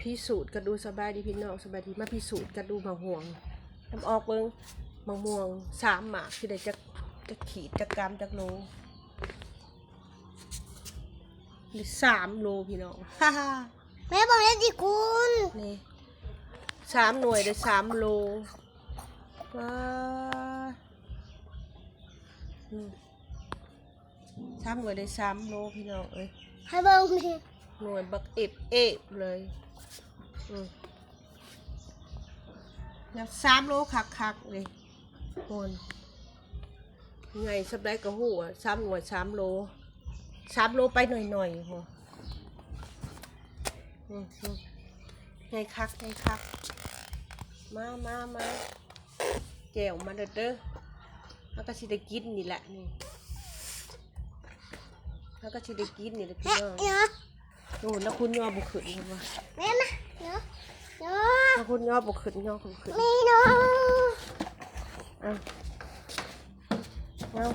ພິສູດກັນດູ. ສະບາຍດີພີ່ນ້ອງ ສະບາຍດີ. ມາພິສູດກັນດູໝາກມ່ວງ. ນຳອອກເບິ່ງ ໝາກມ່ວງສາມໝາກ ຊິໄດ້ຈັກ ຈັກຂີດ ຈັກກຳ ຈັກໂລ. ໄດ້ສາມໂລພີ່ນ້ອງ. ແມ່ເບິ່ງແດ່ຕິຄຸນ. ນີ້ ສາມໜ່ວຍໄດ້ສາມໂລ. ວ້າ ອືມ ສາມໜ່ວຍໄດ້ສາມໂລພີ່ນ້ອງເອີຍ. ໃຫ້ເບິ່ງນີ້ ໜ່ວຍບັກເອບເອບເລີຍ. ອືມ ຍັງສາມໂລຄັກໆເລີຍ. ໂອ້ຍ ໃຫຍ່ສ່ຳໃດກໍຮູ້ ສາມໜ່ວຍສາມໂລ. ສາມໂລໄປໜ້ອຍໆ ໂຫ. ອືມ ອືມ ໃຫຍ່ຄັກ ໃຫຍ່ຄັກ. ມາ ມາ ມາ ແຈ່ວມາເດີ ເຮົາກໍຊິໄດ້ກິນນີ້ແຫຼະນີ້. ເຮົາກໍຊິໄດ້ກິນນີ້ແຫຼະພີ່ນ້ອງ. ໂອ້ ນາຄຸນຍໍບໍ່ຂຶ້ນວ່າ. ແມ່ມາ ຍໍ ຍໍ ນາຄຸນຍໍບໍ່ຂຶ້ນ ຍໍບໍ່ຂຶ້ນ. ແມ່ ນໍ ເອົາ ເອົາ